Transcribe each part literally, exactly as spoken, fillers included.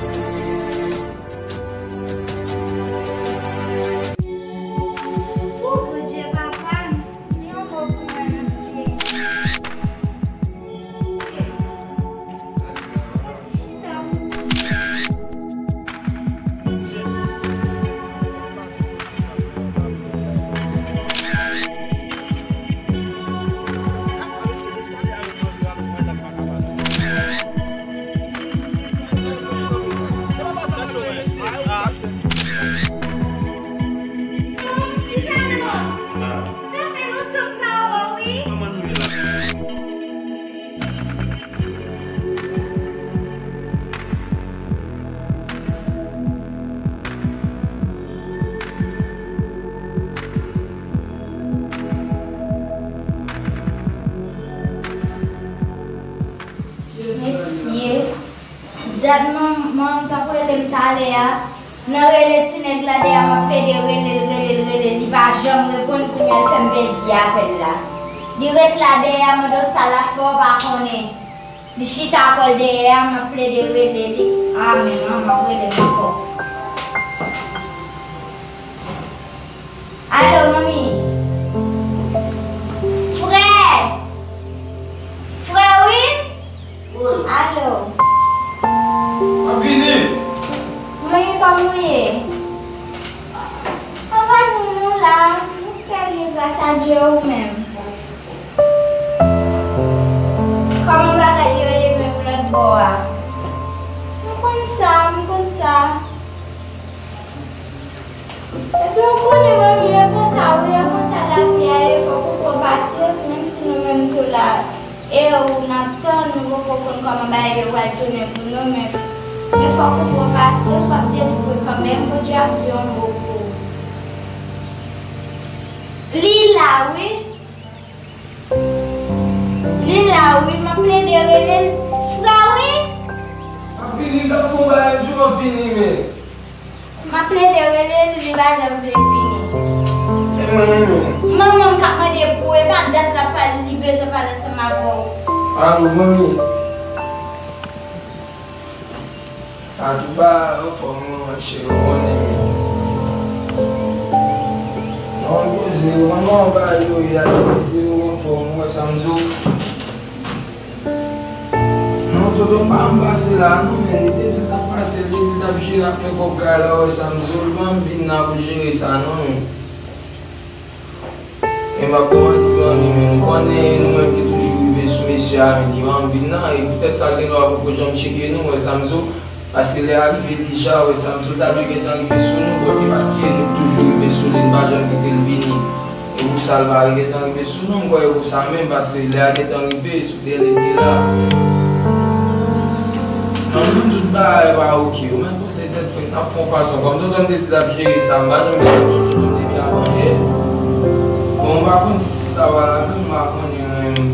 O Bondye, papa m, di yon mo pou mwen, mesye. Mesye, dat manman m t ap rele m talè a, nan rele ti nèg la dèyè a, m ap plede rele l, rele l, rele l, li pa janm reponn, kounye a l fè m pèdi apèl la. Li ret la dèyè a, mande w sa l ap fè, w pa konnen. Li chita kò l dèyè a, m ap plede rele li. A, men manman, m ap rele l ankò. Alo, manmi. Frè! Frè, wi? Wi. Alo. M ap vini. Manmi, kòman w ye? Anba nou, nou la. Nou trè byen, gras a Dye, ou menm? Kòman bagay yo ye menm lòt bò a? M konn sa, m konn sa. Epi w konnen, manmi, e konsa wi, e konsa lavi a ye, fòk ou pran pasyans, menm si nou menm tou la, e ou n ap tann, nou poko konn kòman bagay yo pral tounen pou nou, men, men fòk ou pran pasyans, w ap delivre kanmenm, Bondye ap di yon mo pou ou. Li la wi. Li la wi, m ap plede rele l. Frè wi. M ap vini, m t ap fè yon bagay, m di w m ap vini, men. M ap plede rele l, li pa janm vle vini. E mwen menm? Manman m k ap mande pou ou, e pa dat l ap pale, li bezwen pale ansanm avè w. Alo, manmi. Atoupa, anfòm, manman cheri, ou konnen. Non, poze, ou konnen bagay yo ye, aktivite yo anfòm, ou wè sa m di w. Non, tonton pa m pase la, non, men li te di l t ap pase, li te di l t ap jere afè kòb kay la, ou wè sa m di w, li pa m vin la pou jere sa, non, men. E m ap ba w manti, manmi, men nou konnen e nou menm ki toujou rive sou mesye a, men ki pa anvi nan, e poutèt sa l gen dwa poko janm tcheke nou, wè sa m di w, paske lè a rive deja, wè sa m di w, ta dwe gentan rive sou nou, bon, e paske nou toujou rive sou li, n pa janm kite l vini. E pou sa l pa gentan rive sou nou, m kwè e pou sa menm, paske lè a gentan rive, sou tèlè l te la. Manmi, tout bagay pa oke, ou mèt Se tèt frèt, n ap fè yon fason. Kòm tonton m te di l ap jere sa, m pa janm gen tonton m depi avan yè. Bon, m pa konn si sista pral avè m, m pa konnen mwen menm.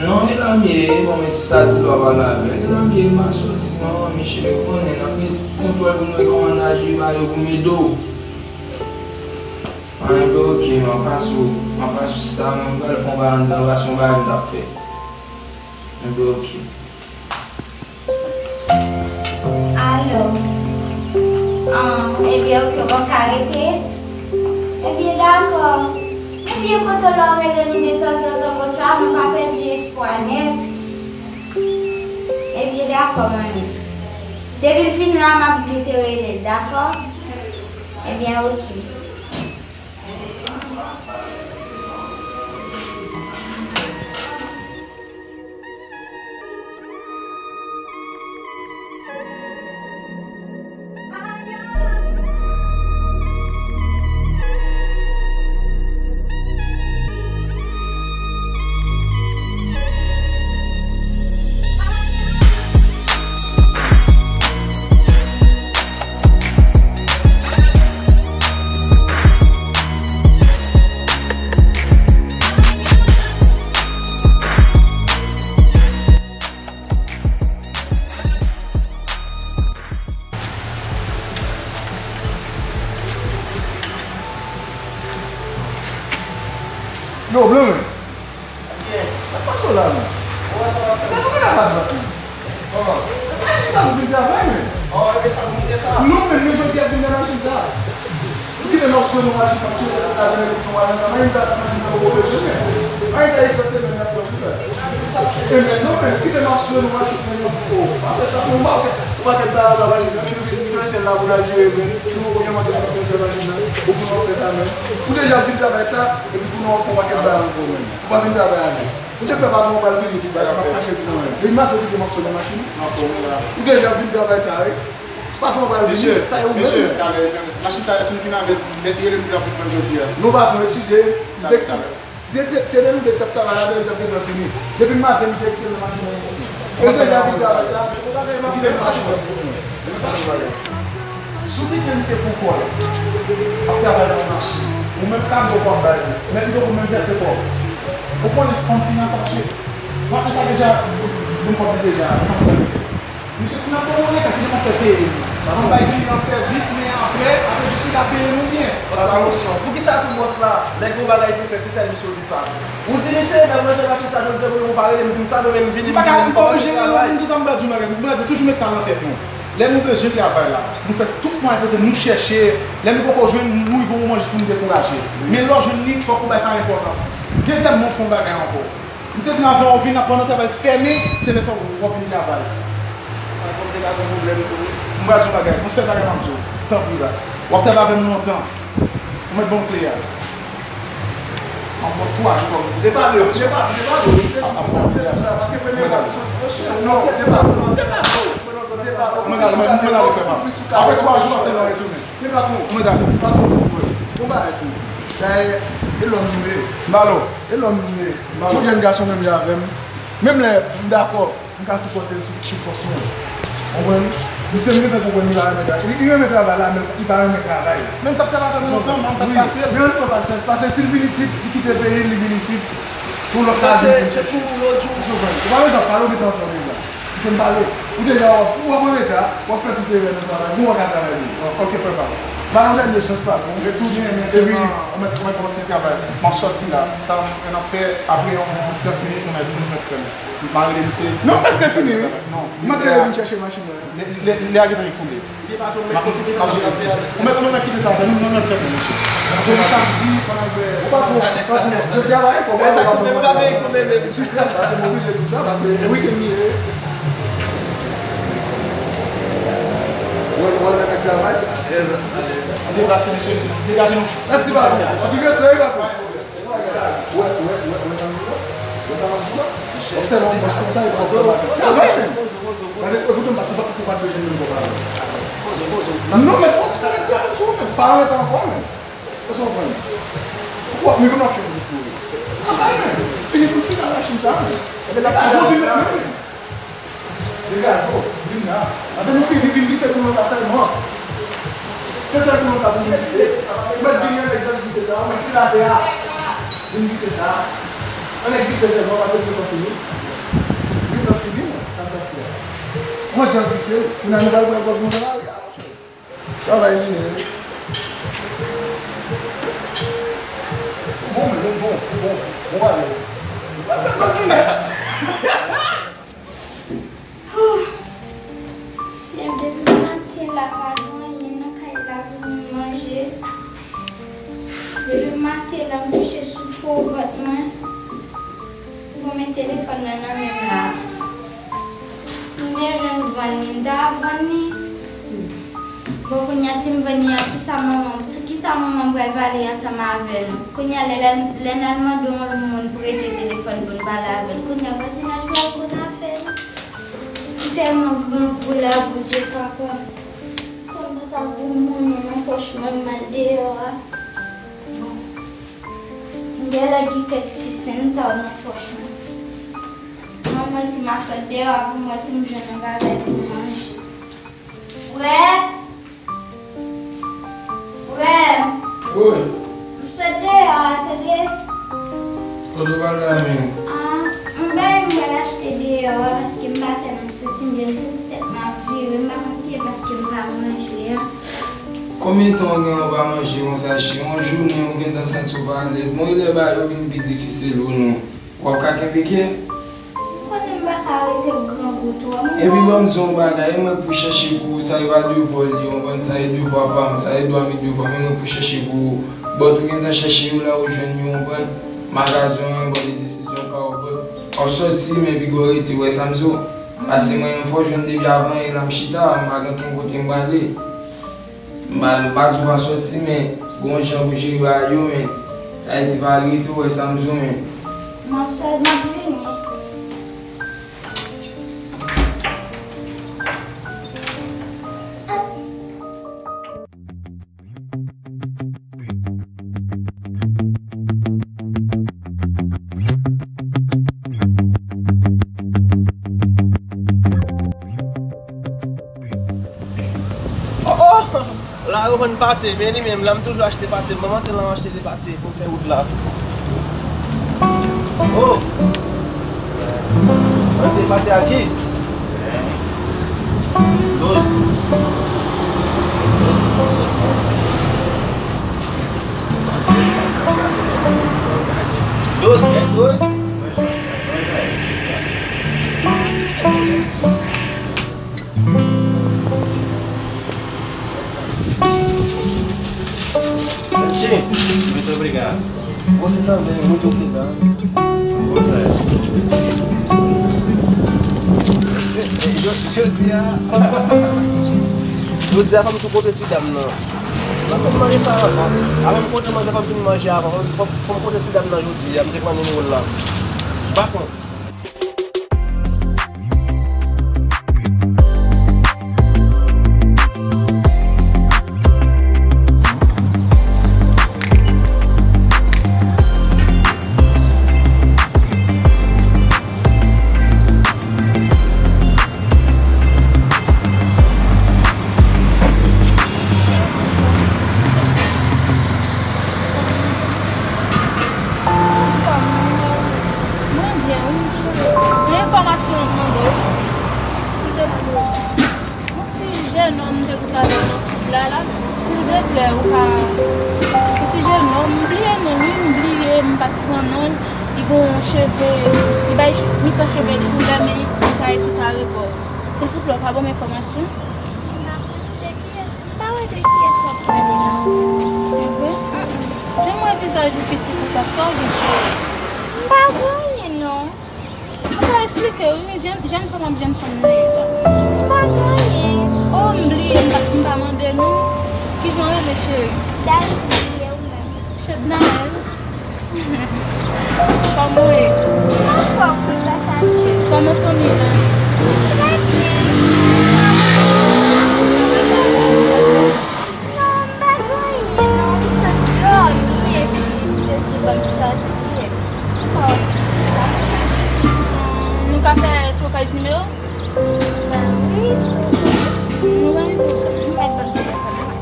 Non, e la m ye, bon, men si sa di l w ap al avè l, e la m ye, m pa soti non, manmi cheri, ou konnen, n ap met kontwòl pou nou wè kòman n aji ba yo pou m ede w. Anben oke, m ap pase w, m ap pase w sista, mwen m pral fè yon bagay anndan, pase yon bagay m t ap fè. Anben oke. Alo. Ah, ebyen, oke, bon, ka rete. Ebyen, dakò. Ebyen, kote lè w rele nou detanzantan konsa, nou pa pèdi espwa nèt. Ebyen, dakò, manmi. Depi l fin la, m ap di l te rele l, dakò? Ebyen, oke. Yo, blan men. Sa k pase w la menm? Sa k pase w la menm? Kòman? Sa k pase w la menm? Ou vin travay, men. Oh, e sa, e sa. Non, men, men jodi a vin nan machin sa. Ou kite n ap sou nou machin, n ap tire sa, n ap tire sa, machin nan poko bezwen, men. Machin sa, e sòti, men, n ap pran tou, men. E, men, non, men, kite n ap sou nou machin, men, non, oh, apre sa, bon, ou pa, ou pa gen bagay la, machin nan, men nou gen diferansyèl la pou n al jere, men. Nou poko gen mande diferansyèl machin nan, ou pou nou fè sa, men. Ou deja vin travay sa, epi pou nou fè yon pakèt bagay ankò, men. Ou pa vin travay a nou. Ou te fè patwon pral vini, ti bagay, m ap fache pou mwen. Depi maten ou kite m ap sou nan machin. Ou deja vin travay ta, wi. Patwon pral vini, sa e ou menm. Mesye, talè, talè. Machin sa, si n fin avè l, mèt rele m di l ap vin vann jodi a. Non, patwon, eskize. Talè, talè. Si se te, si se te nou de k t ap travay la, li t ap gentan fini. Depi maten, misye kite m nan machin nan. Ou deja vin travay ta, ou kite m nan machin nan. Si w kite misye pou kò l, ap travay nan machin, ou menm sa m poko ap bay li. Men pito pou menm vèse kò. Ou konnen fanm finans ap swiv. Maten sa deja, vin kòb li deja, san pwoblèm. Misye, si n ap pran yon reta, kijan n ap fè peye li? N ap bay kliyan sèvis, men apre, apre jis li ka peye nou byen. Bòs la, atensyon. Poukisa tou bòs la, lè gen yon bagay pou fèt, se sèl misye ou di sa? Ou di misye, lè mwen fè machin sa, jodi a, pou nou pa rele m di m sa, mwen menm m vini, m pa ka, m pa oblije rele w pou m di w sa, m pral di w yon bagay, m pral di w, toujou met sa nan tèt nou. Lè nou bezwen travay la, nou fè tout mwayen posib, nou chèche, lè nou poko jwenn, nou rive yon moman jis pou nou dekouraje. Men lè w jwenn li, fòk ou bay sa enpòtans. Dezyèmman, w fè yon bagay ankò. Misye di m avan w vin, pandan travay fèmen, se lè sa w ap vin travay. Mwen pral di w yon bagay, yon sèl bagay m ap di w, tanpri la. W ap travay avè m lontan. Ou mèt ban m kle a. M ap ba w twa jou kòm. Depa yo, depa, depa yo, depa yo, depa yo, paske premye fwa, non, depa yo, depa yo, depa yo. Mwen gade, mwen gade fè mal. Apre twa jou, se lè w retounen. Men patwon, mwen gade. Patwon, bon bagay tou. Dayè, e lòm nou ye. M ba l ou. E lòm nou ye. M ba l ou. Yon jèn gason menm jan avè m. Menm lè m dakò, m ka sipòte l sou ti pòs mwen. Konprann? Misye m gentan konprann li pa renmen travay. Li, li renmen travay la, men li pa renmen travay. Menm sa k te la fè m lontan, menm sa k pase l. Men ann pran pasyans, paske si l vin isit, li kite peyi l, li vin isit, se yon lòt la vin. Se pou lòt jou. Ou pa bezwen pale, ou gentan anfòm deja. Kite m pale. Ou deja w ap, w ap an reta, w ap fè tout erè nan travay. Bon, w ka travay byen. Ok, frè pa m. Ba nou dènye chans, patwon. Retounen, men sèlman, ou mèt, ou mèt kontinye travay. M ap sòti la, sa, n ap fè, apre yon trant minit, nou mèt, nou mèt fè l. M pa rele misye. Non, prèske fini, wi. Non, m ap rele vin chèche machin nan. Lè, lè, lè a gentan ekoule. Ou mèt, ou mèt kite sa fè, nou, nou mèt fè pou misye. Jodi samdi, ou pa twò, ou pa twò. Jodi a pa gen kòb, ou pa gen kòb. Paske m oblije di w sa, paske e weekend li ye. Ou wè, ou wè nèg travay. Deplase misye, degaje nou. Mèsi, patwon. Anpil respè, wi, patwon. Wè, wè, wè, wè sa m di w la? Wè sa m ap di w la? Obsève yon bòs konsa, li pa obsève yon bagay. Travay, men! Gade, ekoute m, ou pa, ou pa, ou pa bezwen menm kòb la, non. Non, men fòs ou mèt gen sou ou, men pa anreta ankò, men. Èske w konprann? Ou ap rive nan chen pou kouri. Travay, men! Fini pou fini a machin sa, men. Epi l ap fini a machin sa, men. Degaje w, vin la. Paske nou fini, vin vise koulon sa sèlman. Se sèl koulon sa pou vin vise. Ou mèt vini anlè just vise sa, ou mèt kite atè a. Vin vise sa. Anlè vise sèlman, paske nou gentan fini. Nou gentan fini, non, sa n t ap fè a. Ou mèt just vise, kounye a nou pral pran kòb nou nan lari a, monchè. Travay li ye. Bon, men, bon, bon, bon, bon, ale. Ou pral pran kòb nou nèt. Huh. Seyè, depi maten la pa gen anyen nan kay la pou moun manje. Depi maten la m kouche sou po vant mwen. Bon, men telefòn nan nan men m la. Si m te jwenn vann li, m ta vann li. Bon, kounye a, si m vann li a, kisa manman m, sou kisa manman m pral pale ansanm avè l? Kounye a, lè, lè, lè n al mande yon moun pou rete telefòn pou n pale avè l, kounye a, vwazinaj la konn afè l. M tèlman grangou la, Bondye papa. Kòman m ap voye monnen nan pòch mwen, m al deyò a? Bon. M genlè gen kèk ti sen ta w nan pòch mwen. Mwen, mwen, si m ap sot deyò a pou m wè si m jwenn yon bagay pou m manje. Frè! Frè m! Wi. M sot deyò a, tande. Kote w pral la menm? Ah, yon bagay m pral achte deyò a, paske m pa tèlman santi m byen, m santi tèt m ap vire, m pa konn si se paske m pa manje a. Konbyen tan w gen w pa manje konsa, Chi? Yon jounen ou gentan santi w pa alèz. Bon, e lè bagay yo vin pi difisil pou nou, w ap ka kenbe kè? Ou konnen m pa ka rete grangou Epi ban m di w yon bagay, e mwen pou chèche pou ou, sa e pa devwa w li, ou konprann, sa e devwa pa m, sa e dwa m e devwa m, e mwen pou chèche pou ou. But ou gentan chèche yo la, ou jwenn yo, ou konprann, magazen w, but e desizyon pa w, but w ap sòti, men piga w rete, w wè sa m di w. Paske mwen menm fò w jwenn depi avan yè la m chita, m pa gen okenn kote m prale. M pa, m pa di w pa sòti, men gon jan pou jere bagay yo, men sa vle di pa al rete, w wè sa m di w, men. M ap sòti, m ap vini. Oh, oh! La yo vann pate, men li menm, la m toujou achte pate. Manman te la m achte de pate pou m fè wout la. Oh! Mande pate a ki? Douz. Douz, douz. Tchè, muito obrigado. Você também, muito obrigado. Boa tarde. Jodi a, jodi a, fò m tou kontre ti dam nan. Mwen fè manje sa avan. Avan m kontre manje, fò m fin manje avan. Fò m, fò m kontre ti dam nan jodi a. M te pran nimewo l la. M pa kont. Mwen byen, wi, cheri. Gen enfòmasyon mwen mande w. Silteplè. Yon ti jennonm m te pou t avè l nan kout la, la. Silteplè, ou ka. Yon ti jennonm, m bliye non li, m bliye, m pa t pran non l. Li gon cheve, li bay ch-, mitan cheve l koulè, men li pa ekouta repò. Silteplè, ou ka ban m enfòmasyon? M pa konn de kiyès, m pa wè de kiyès w ap pale la. E vre? Jan m wè vizaj ou piti konsa, sa w gen, cheri? M pa gen anyen, non. Ou ka esplike w, wi, jèn, jèn fanm ap jèn fanm nan ye, sa. M pa gen anyen. Oh, m bliye, m pa, m pa mande nou. Kijan w rele, cheri? Dayou, bliye ou menm. Chednaël. Kòman w ye? M anfòm, wi, gras a Dye. Kòman fanmi lan? Trè byen. Non, m pa gen anyen, non. M sot dòmi, epi m jis di, bon, m sòti, epi sa w ap fè? Nou ka fè twopaj nimewo? Ben wi, si w vle. Nou pa gen pwoblèm. M mèt ban m telefòn mwen.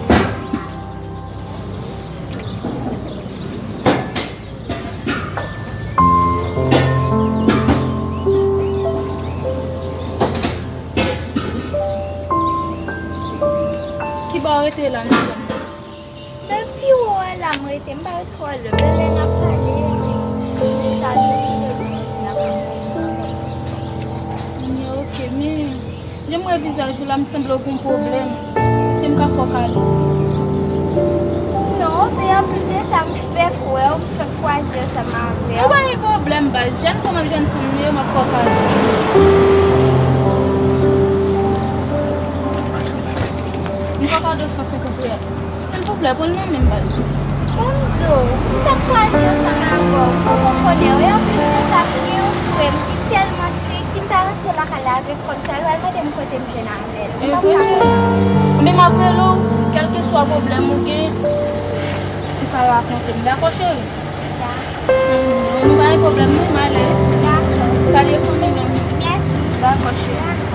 Kibò w rete la, mezanmi? Depi w wè la m rete, m pa ret twò lwen, men lè n ap pale, epi m ta deside di w n ap pale. Oke, men jan m wè vizaj ou la, m sanble w gon pwoblèm. Èske m ka fè w kado? Non, men anplis de sa, m fèk wè w, m fèk kwaze ansanm avè w. Ou pa gen pwoblèm, baz. Jèn fanm ap jèn fanm nou ye, m ap fè w kado. M fè w kado san senkant riyal. Silvouplè, pran l nan men m, baz. Ban m di w, m fèk kwaze ansanm avè w, ou konprann, e anplis de sa, m gen yon frè m ki tèlman strik, si m ta rantre lakay la avèk kòb sa, l pral mande m kote m jwenn avè l. M p ap ka. Ebyen, cheri, men m ap rele w, kèlkeswa pwoblèm ou gen, ou ka rakonte m, dakò, cheri? Dakò. Mhm, nou pa gen pwoblèm, non, m ale. Dakò. Salye fanmi nou. Mèsi. Dakò, cheri. Dakò.